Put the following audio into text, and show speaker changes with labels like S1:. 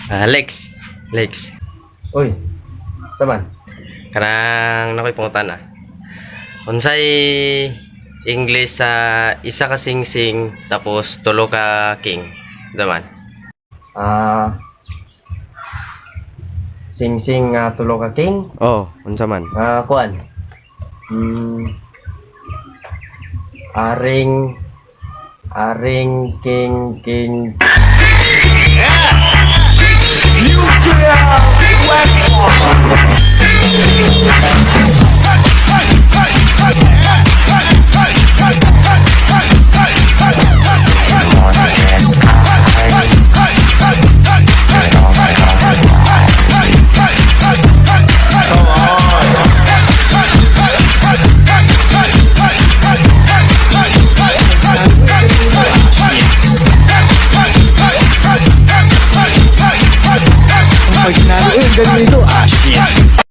S1: Ah, Lex. Lex.
S2: Uy, saman.
S1: Kanang naa koy pangutana. Unsay English sa isa ka singsing tapos tulo ka king? Zaman.
S2: Ah, sing-sing nga tulo ka king.
S1: Oh, unsa man?
S2: Ah, kuan. Aring aring king king.
S3: Pag sinabi, eh, ganito, ah, shit.